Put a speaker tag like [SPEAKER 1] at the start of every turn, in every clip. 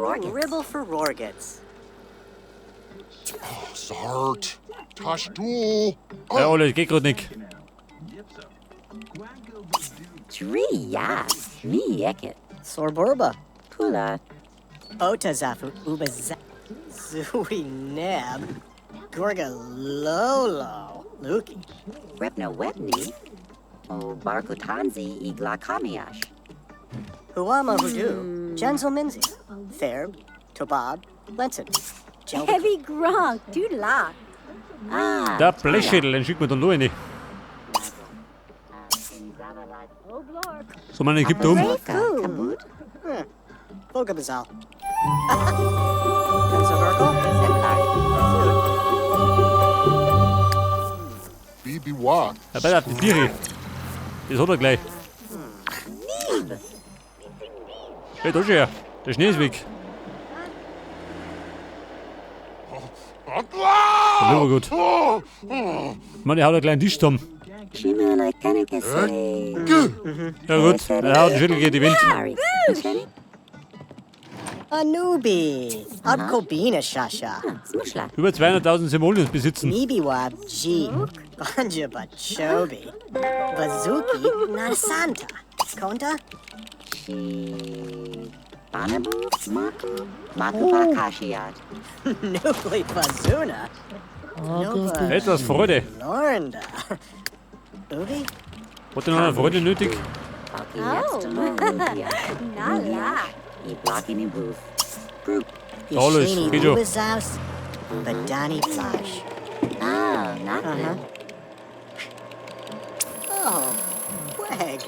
[SPEAKER 1] Rorgets.
[SPEAKER 2] Ribble for Rorgets.
[SPEAKER 3] Zart. Tashtul.
[SPEAKER 4] Ja, alles geht grad nicht.
[SPEAKER 1] Tria. Mieket.
[SPEAKER 2] Sorborba.
[SPEAKER 1] Pula.
[SPEAKER 2] Otazafu Ubaza. Zui Neb. Gorga Lolo. Luki.
[SPEAKER 1] Repna Webni. O Barkutanzi Iglakamiash.
[SPEAKER 2] Huama Hudu. Genzel Minzi. Therb. Tobab. Lenson. Jelda.
[SPEAKER 5] Heavy Gronk, Doodla.
[SPEAKER 1] Ah.
[SPEAKER 4] Der Blechschädel, den schickt man dann da rein. So, man, ich geb da um.
[SPEAKER 1] Kabut.
[SPEAKER 2] Bogabazal. Benzo
[SPEAKER 3] Bibi Wa.
[SPEAKER 4] Ja, pass auf, die Tiere. Das hat er gleich. Hey, da schon her. Der Schnee ist weg. Ja, aber gut. Ich meine, ich hau da gleich einen Tisch zusammen.
[SPEAKER 1] Shima Kanikase.
[SPEAKER 4] Ja gut, er haut den Schüttel geht die Wind.
[SPEAKER 2] Anubi. Abkobina Shasha.
[SPEAKER 1] Smushla.
[SPEAKER 4] Über 200.000 Simoleons besitzen.
[SPEAKER 2] Nibiwab G. Banja Bachobi. Bazuki Nasanta. Konta?
[SPEAKER 1] She. Banabu. Maku. Makubakashiat.
[SPEAKER 2] Nukli Bazuna. Nova
[SPEAKER 4] Etwas Freude.
[SPEAKER 2] Lornda. Ubi?
[SPEAKER 4] Hat denn noch eine Freude nötig?
[SPEAKER 5] Oh. Nala.
[SPEAKER 1] Iblakini Boof. Group.
[SPEAKER 4] Alles,
[SPEAKER 2] Ishini
[SPEAKER 4] geht schon.
[SPEAKER 2] Ubazaus. Badani Flash.
[SPEAKER 1] Ah, Naklu.
[SPEAKER 2] Oh. Wag.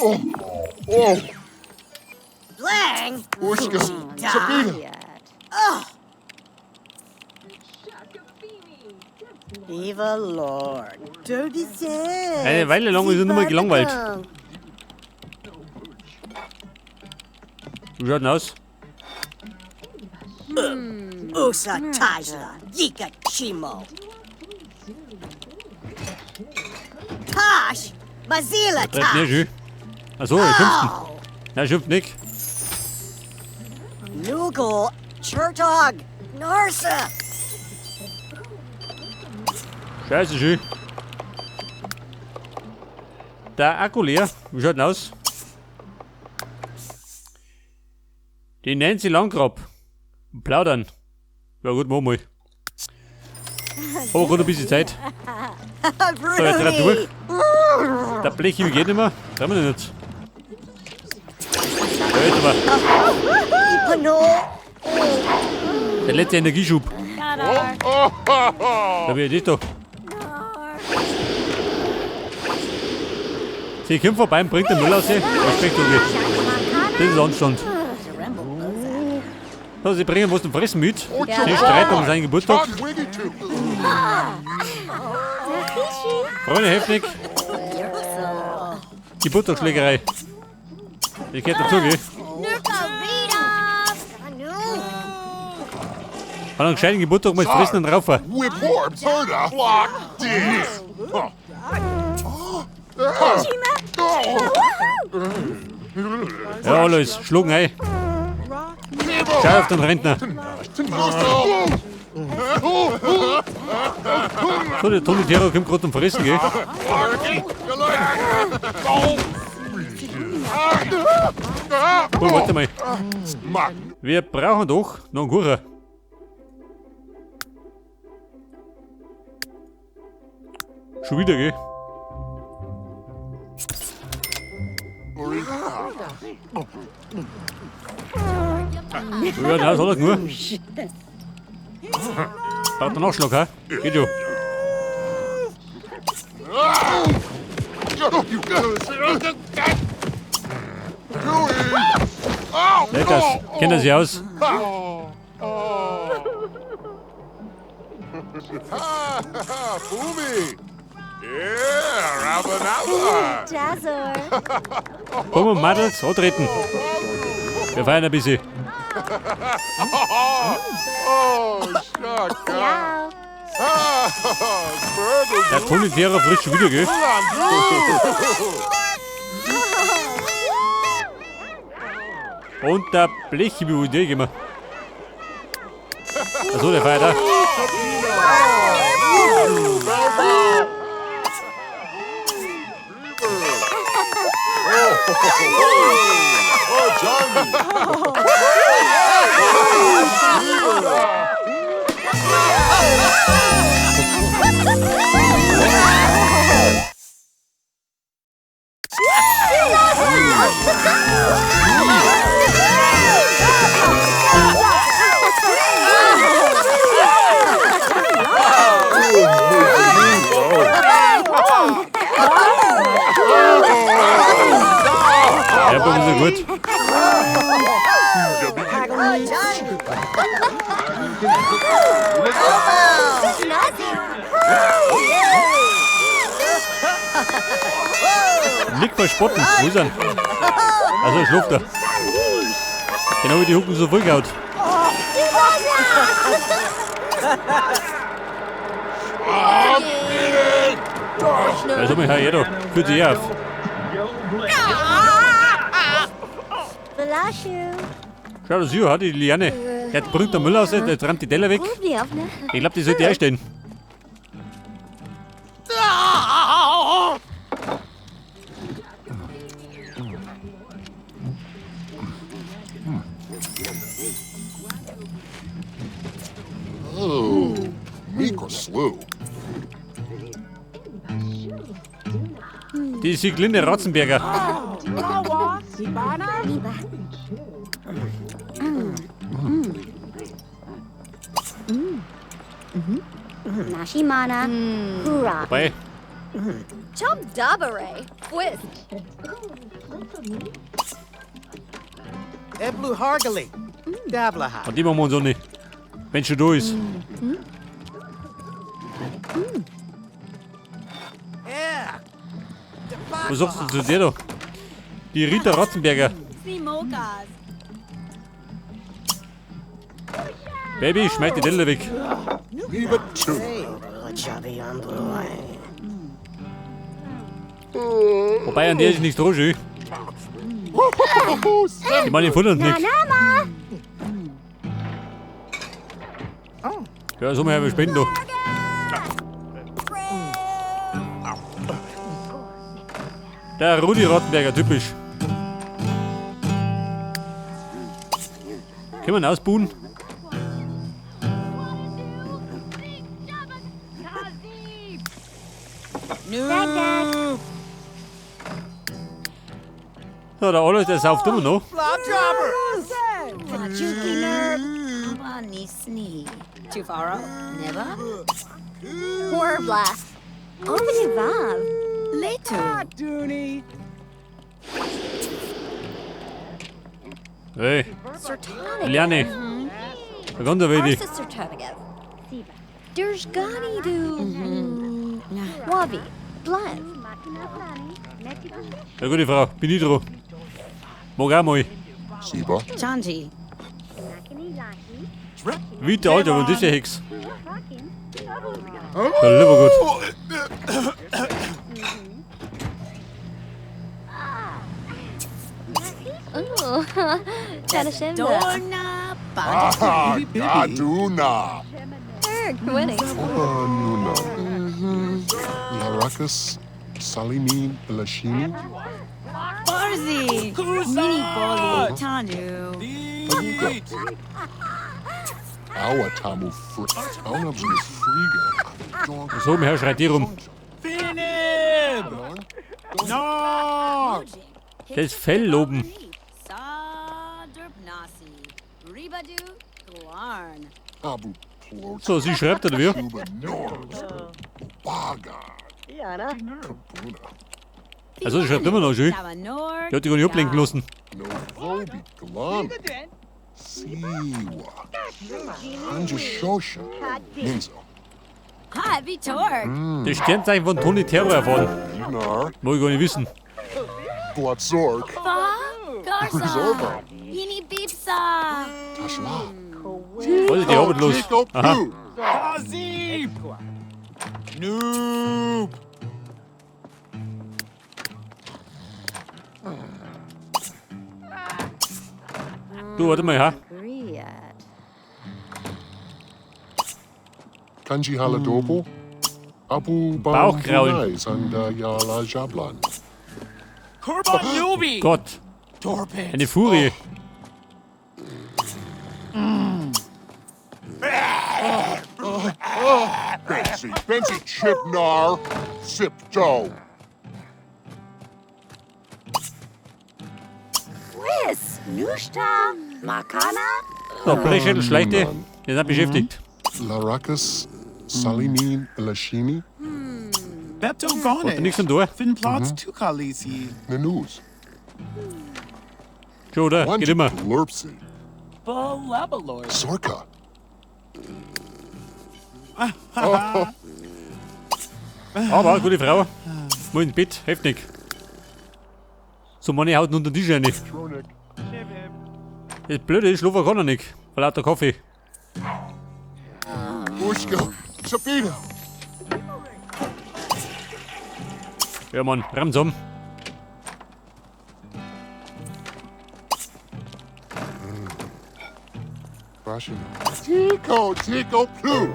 [SPEAKER 3] Oh. Oh.
[SPEAKER 2] Blang!
[SPEAKER 3] Ushka. Sabina.
[SPEAKER 2] Eva Lord. Dirty
[SPEAKER 4] Eine Weile lang ist er nur mal gelangweilt. Wie schaut denn aus?
[SPEAKER 2] Usa Tajla. Yika Chimo. Tosh! Mazila
[SPEAKER 4] Treibt nicht
[SPEAKER 2] Tosh!
[SPEAKER 4] schön. Achso, er schimpft.
[SPEAKER 2] Oh!
[SPEAKER 4] Nein, schimpft nicht.
[SPEAKER 2] Nugal Chertog Narsa!
[SPEAKER 4] Scheiße, schön. Der Akku leer. Wie schaut denn aus? Die Nancy Landgrab. Plaudern. Ja gut, machen wir mal. Aber gerade ein bisschen Zeit. So, jetzt rennt durch. Der Blechhimmel geht nicht mehr. Brauchen wir nicht. Ja, jetzt aber. Der letzte Energieschub. Da bin ich da. Sie kommt vorbei und bringt den Müll raus. Respekt, Uwe. Das ist Anstand. So, sie bringen was zum Fressen mit. Sie streiten um seinen Geburtstag. Freunde, heftig. Geburtstagsschlägerei. Ich gehört dazu, gell? Hat einen gescheiten Geburtstag mal fressen und raufen. Ja, alles, schlugen ein. Schau auf den Rentner. So, der Toni Terror kommt gerade zum Fressen, gell? Oh, warte mal. Wir brauchen doch noch einen Kuchen. Schon wieder, gell? Ja, das hat er nur. Braucht einen Nachschlag, hä? Geht schon. Leckers, kennt er sich aus? Komm, Madels, antreten. Wir feiern ein bisschen. Der Toni Terra frisst schon wieder, gell? Und der Blechi, wie wollt ihr gehen? Achso, der feiert auch.
[SPEAKER 3] Oh, Johnny.
[SPEAKER 4] Ja, aber ist ja gut. Nick verspotten. Wo ist er? Also, schläft er. Genau wie die Hucken so vollgehaut. Also, mal her, da. Führt sich auf. Schau, das hier hat die Liane. Der bringt den Müll aus, der trammt die Teller weg. Ich glaube, die sollte ich einstellen.
[SPEAKER 3] Oh, Mika Slew.
[SPEAKER 4] Die Sieglinde Ratzenberger.
[SPEAKER 1] Nashimana. Hurra.
[SPEAKER 4] Wobei,
[SPEAKER 5] Chum dabare. Whisk.
[SPEAKER 6] Eblu Hargali. Dablaha.
[SPEAKER 4] an die machen wir uns auch nicht. Wenn schon da ist.
[SPEAKER 6] Yeah.
[SPEAKER 4] Was sagst du zu der da? Die Rita Ratzenberger. Baby, schmeiß die Teller weg.
[SPEAKER 3] Leave it to.
[SPEAKER 4] Wobei, an der ist nichts dran, schön. Die meine, die futtern nichts. Ja, so mal wir spenden da. Der Rudi Rattenberger, typisch. Können wir ihn ausbuhen? So, der Alois, der sauft immer noch.
[SPEAKER 2] Tufaro. Neba.
[SPEAKER 5] Warbla. Open
[SPEAKER 2] Letu.
[SPEAKER 6] Dooney.
[SPEAKER 4] Hey,
[SPEAKER 5] Sertonic.
[SPEAKER 4] Liane. Da kommt der Baby.
[SPEAKER 5] Arsa Sertonigev. Dershgani du. Wabi. Blev.
[SPEAKER 4] Ja, gute Frau, bin ich dran. Mag auch mal.
[SPEAKER 3] Siba.
[SPEAKER 2] Chanji.
[SPEAKER 4] Wie der Alter, und das ist ja Hex. Der lieber Gott.
[SPEAKER 5] Ooh. Tanashimba.
[SPEAKER 2] Dorna.
[SPEAKER 3] Ah, Gaduna.
[SPEAKER 5] Erg. Winning.
[SPEAKER 3] Opa Nuna. Larakas Salimin Lashini.
[SPEAKER 2] Barzi. Mini Boli. Tanu.
[SPEAKER 3] Awatamu Fr. Aunabu Friga.
[SPEAKER 4] So, mir schreit die rum.
[SPEAKER 6] Finib. No.
[SPEAKER 4] Das Fell loben.
[SPEAKER 2] Sa Derbnasi. Ribadu. Glarn.
[SPEAKER 3] Abu Plot.
[SPEAKER 4] So, sie schreibt oder wie?
[SPEAKER 3] Cuba North. Baga. Kabuna.
[SPEAKER 4] Also, sie schreibt immer noch schön.
[SPEAKER 2] Savanor.
[SPEAKER 4] Die hat dich gar nicht ablenken lassen.
[SPEAKER 3] Novobi Glam. Siwa. Anjashosha. Ninzo.
[SPEAKER 2] Ha, Vitor.
[SPEAKER 4] Das Sternzeichen von Tony Terror erfahren.
[SPEAKER 3] Nar.
[SPEAKER 4] Mag ich gar nicht wissen.
[SPEAKER 3] Blatzork.
[SPEAKER 2] Fa. Garza.
[SPEAKER 3] Rizorba.
[SPEAKER 2] Yini Bipsa.
[SPEAKER 3] Tashla.
[SPEAKER 4] Was ist die Arbeit los?
[SPEAKER 3] Kiko
[SPEAKER 4] Aha.
[SPEAKER 3] Poo.
[SPEAKER 6] Azib. Noob.
[SPEAKER 4] Du, warte mal, ha?
[SPEAKER 1] Griat.
[SPEAKER 3] Kanji Haladobo. Abu
[SPEAKER 4] Bauchkraulen.
[SPEAKER 3] Bambunai Sanda Yala Jablan.
[SPEAKER 6] Kurban Nubi!
[SPEAKER 4] Gott,
[SPEAKER 6] Dorpin!
[SPEAKER 4] eine Furie.
[SPEAKER 3] Benzi, Benzi Chibnar, Sipto.
[SPEAKER 1] Wis. Nushta. Makana.
[SPEAKER 4] So, Blechschädel, Schleichte. Wir sind beschäftigt.
[SPEAKER 3] Larakas, Salinin, Lashini,
[SPEAKER 6] Bepto Gone!
[SPEAKER 4] Hat nichts am Tor.
[SPEAKER 6] Finn Plots Tukalisi!
[SPEAKER 3] Nanus.
[SPEAKER 4] Schon, oder? Geht immer.
[SPEAKER 3] Lurpsi,
[SPEAKER 6] Balabalor!
[SPEAKER 3] Sorka.
[SPEAKER 4] Aber, gute Frau. Muss ins Bett, hilft nicht. So, meine haut unter den Tisch rein.
[SPEAKER 3] Tronik.
[SPEAKER 4] Das Blöde ist, schlafen kann er nicht. Vor lauter Kaffee.
[SPEAKER 3] Ushka, Sabina.
[SPEAKER 4] Ja, Mann, ramm zusammen.
[SPEAKER 3] Rashina. Tico, Tico, Plu.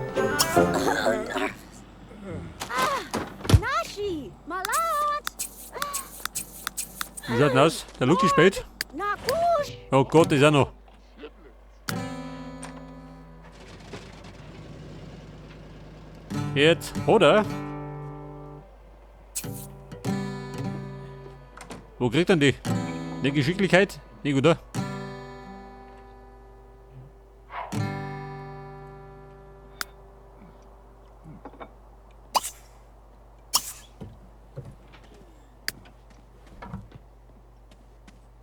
[SPEAKER 1] Nashi. Malat.
[SPEAKER 4] Wie schaut denn aus? Der Luki spät.
[SPEAKER 1] Nakush.
[SPEAKER 4] Oh Gott, ist auch noch. Jetzt, oder? Wo kriegt denn die? Eine Geschicklichkeit? Nicht, oder?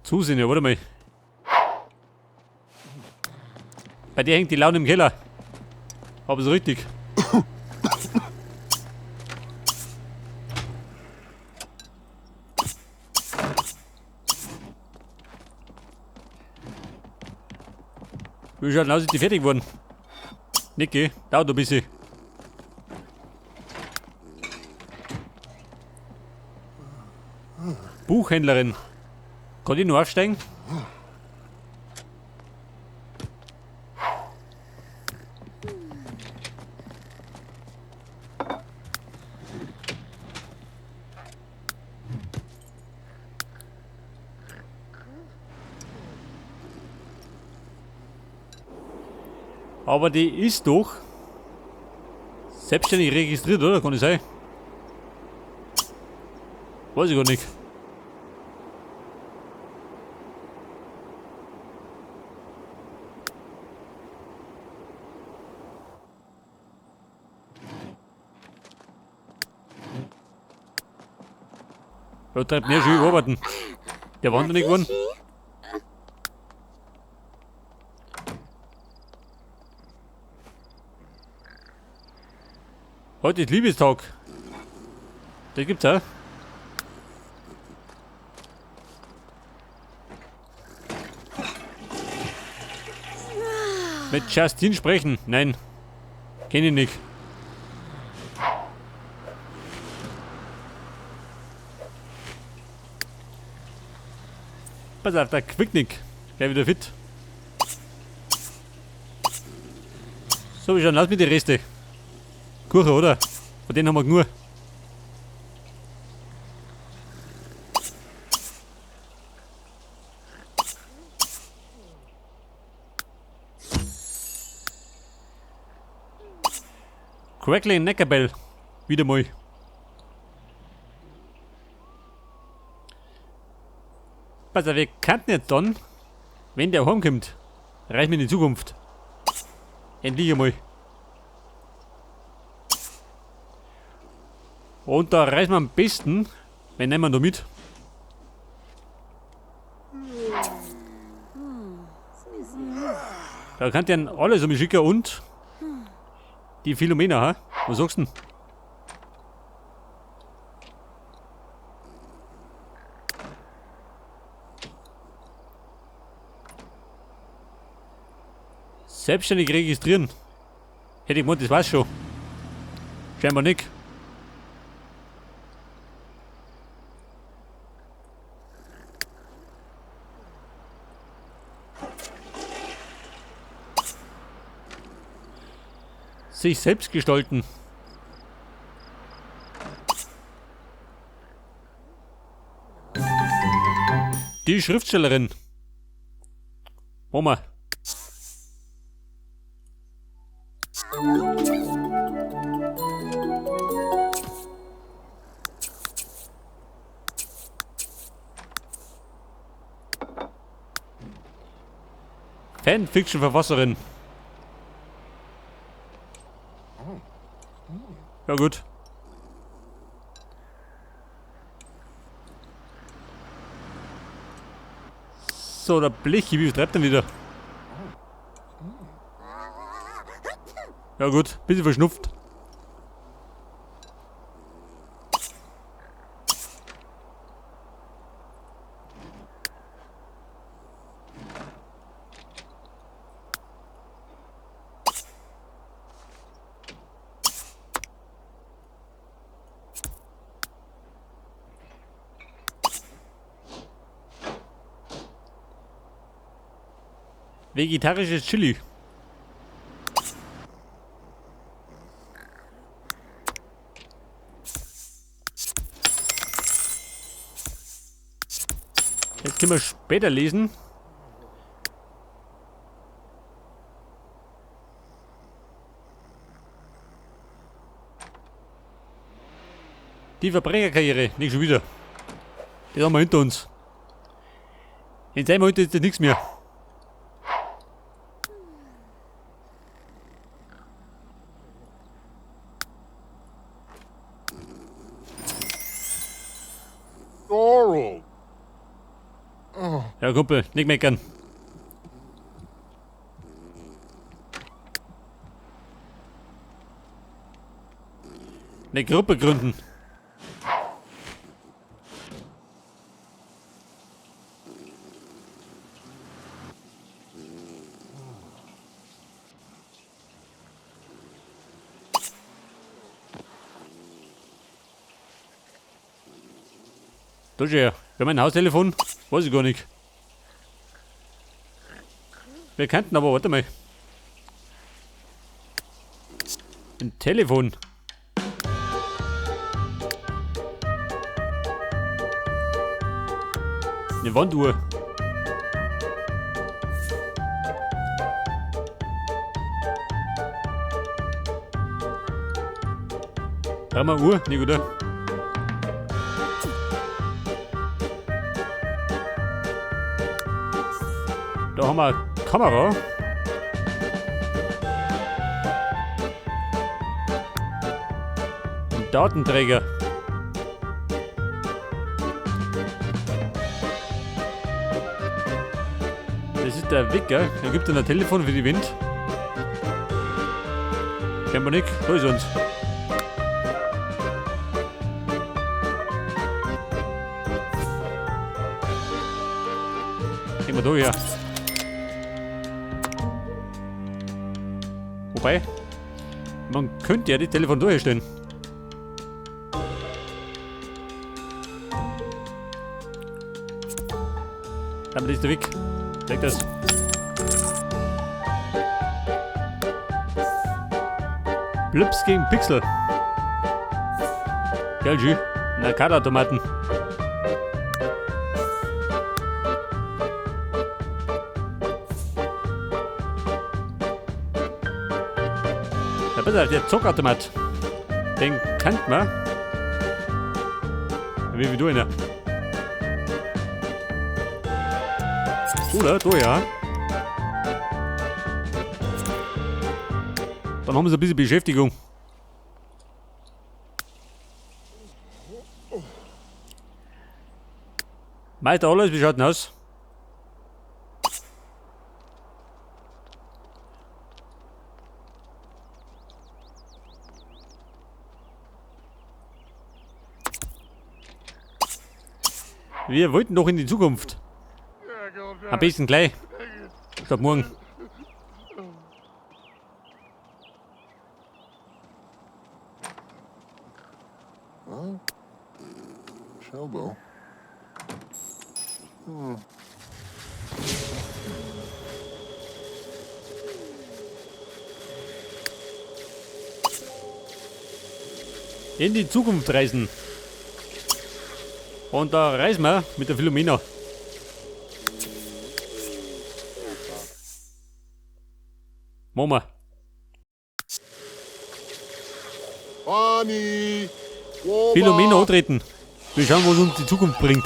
[SPEAKER 4] Zusehen, ja, warte mal. Bei dir hängt die Laune im Keller. Aber so richtig. Wie schaut denn aus, ist die fertig geworden? Niki, dauert ein bisschen. Buchhändlerin. Kann ich noch aufsteigen? Aber die ist doch selbstständig registriert, oder? Kann das sein? Weiß ich gar nicht. Da treibt mehr schön arbeiten. Der war nicht geworden. Heute ist Liebestag. Den gibt's auch. Mit Justin sprechen? Nein. Kenn ich nicht. Pass auf, der Quicknick. Gleich wieder fit. So, wie schauen aus mit den Reste? Kuchen, oder? Von denen haben wir genug. Crackling Neckerbell. Wieder mal. Pass auf, wir könnten jetzt dann, wenn der heimkommt, reichen wir in die Zukunft. Endlich einmal. Und da reisen wir am besten, wenn nehmen wir da mit. Da könnt ihr alles um mich schicken und die Philomena, ha? Was sagst du denn? Selbstständig registrieren. Hätte ich gemeint, das war's schon. Scheinbar nicht. Sich selbst gestalten. Die Schriftstellerin. Mama. Fanfiction-Verfasserin. Ja gut. So, der Blechi, wie treibt denn wieder? Ja gut, bisschen verschnupft. Vegetarisches Chili. Jetzt können wir später lesen. Die Verbrecherkarriere, nicht schon wieder. Das haben wir hinter uns. In seinem heute ist das nichts mehr.
[SPEAKER 3] Oral.
[SPEAKER 4] Ja, Kumpel, nicht meckern. Eine Gruppe gründen. Da schau her. Wir haben ein Haustelefon? Weiß ich gar nicht. Wir könnten aber, warte mal. Ein Telefon. Eine Wanduhr. Brauchen wir eine Uhr? Nicht, oder? Da haben wir eine Kamera. Ein Datenträger. Das ist der Wecker. Da gibt es ein Telefon für die Wind. Scheinbar nicht. Da ist uns. Gehen wir da her. Wobei, man könnte ja die Telefon durchstellen. Damit ist der Weg. Weg das. Blips gegen Pixel. Geil, G. Na, Arcade-Automaten. Ja, pass auf, der Zockautomat. Den kennt man. Wie, wie du einer. Oder? Da ja. Dann haben wir so ein bisschen Beschäftigung. Meister alles, wie schaut denn aus? Wir wollten doch in die Zukunft. Am besten gleich. Statt morgen.
[SPEAKER 3] Shelbo.
[SPEAKER 4] In die Zukunft reisen. Und da reisen wir mit der Philomena. Machen wir.
[SPEAKER 3] Bonnie. Woba.
[SPEAKER 4] Philomena antreten. Wir schauen, was uns die Zukunft bringt.